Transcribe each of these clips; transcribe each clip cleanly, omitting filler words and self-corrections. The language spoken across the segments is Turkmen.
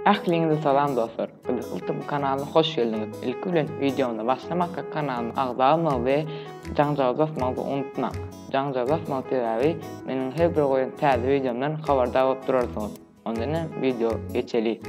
Ähliňize salam dostlar. Gyzykly Tm kanalyna hoş geldiňiz. Ilki bilen wideomyza başlamakka kanalyma agza bolmagy we jaňjagazy basmagy unutmaň. Jaňjagazy basmagyň sebäbi meniň her bir goýan täze wideomdan habardar bolup durarsyňyz. Onda ine wideo geçeli.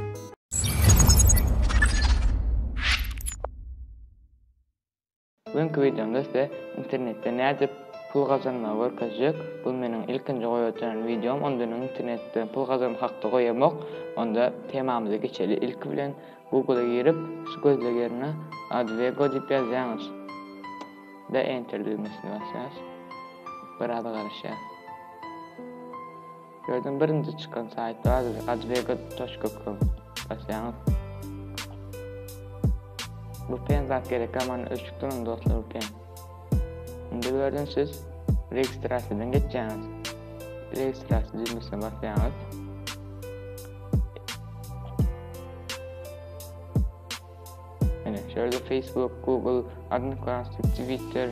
Bu günki wideomda size internetde nädip pul gazanmagy görkezjek. Bu meniň ilkinji goýajan wideom. Ondan öň internetde pul gazanmak hakda goýamok. Onda temamyza geçeli. Ilki bilen Google-a girip, şu gözleg ýerine Advego diýip ýazýaňyz. We Enter düwmesini basýas. Biraz garaşýas. Gördüm birinji çykan saýt bar advego.com basýaňyz. Bu pen zat gerek aman öçük durun dostlar bu pen. Indi gördüm siz registrasiýadan geçýäňiz. Registrasiýa düwmesine basýaňyz. Ine, şöyle Facebook, Google, Odnoklassnik, Twitter,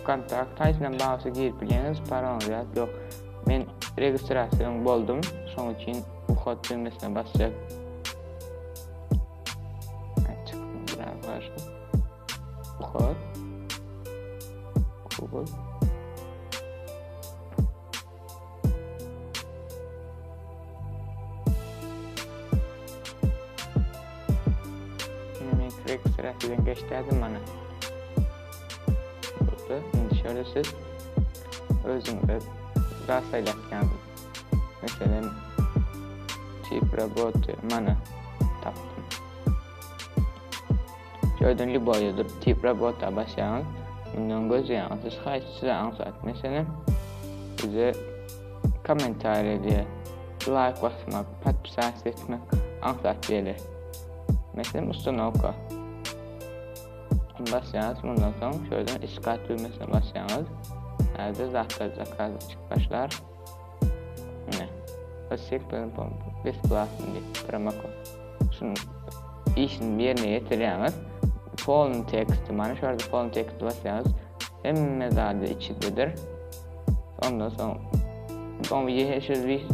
Kontakt haýsyndan bagly girip bilýäňiz, parolňyz ýat ýok. Men registrasiýa boldum, şoň üçin uhod düwmesine basjak. Uhod. Google. Indi men registrasiýadan geçdim mana. Burada indi şöyle siz özüňize zat saýlapýaňyz. Meselem tip работы mana tapdym. Şöyle любой durup tip работа basýaňyz. Mundan gözleýäňiz. Siz haýsy size aňsat. Meselem bize kommentariýa diýe like basmak, podpisаться etmek aňsat diýeli. Meselem ustanowka. Basýaňyz, mundan soň şöyle iskat düwmesine basýaňyz. Häzir zatlar zakaz çykyp başlar. Ine. Besplatny diýip promokod. Şunuň işini ýerine ýetirýäňiz. Polny teksti, mana şu ýerde polny teksti basýaňyz. Hemme zady içindedir. Ondan soň soň şu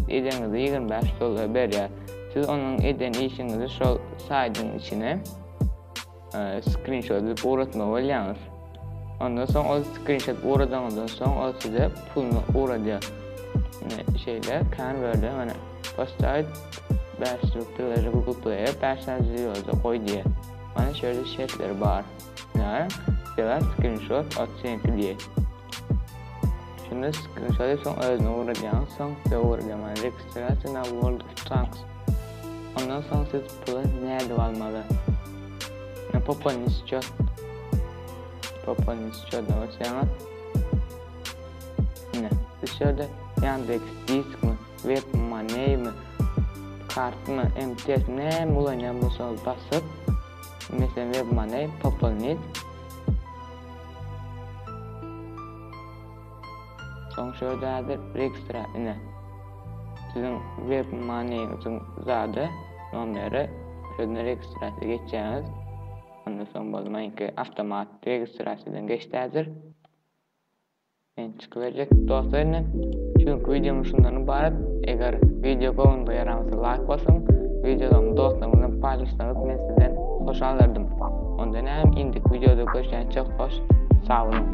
edeniňizde 25 dollar berýär. Siz onuň eden işiňizi şol saýdyň içine skrinşot edip ugratmaly bolýaňyz. Ondan soň ol skrinşot ugradandan soň ol size puluny ugradýar. Ine şeýle Canva-da mana postaýt 5 priloženiýe Google Play-e 5 sany zýozda goý diýýär. Mana şeýle şertleri bar. Näme? Sebäp skrinşot ocenki diýýär. Şunda skrinşot soň özüne ugradýaňyz, soň size ugradýar. Mana registrasiýa na World of Tanks. Ondan soň siz puly nädip almaly? Пополнить счет. Пополнить счет basýaňyz. Ine, siz şurada Yandex Disk mi, WebMoney mi, kartmy, MTS näme ulanýan bolsaňyz basyp, meselem WebMoney пополнить. Soň şurada häzir registra ine. Siziň WebMoney-iňiziň zady, nomeri, şurada registrasiýa geçýäňiz. Ondan soň boldy, meňki awtomat registrasiýadan geçdi häzir. Men çykyberjek dostlar indi. Çünki videomuz şundan ibarat. Eger video göwnüňize ýaramasa like basyň. Videolarymy dostlaryňyz bilen paýlaşsaňyz men sizden hoşal bolardym. Onda näme indiki videoda görüşýänçä hoş sag boluň.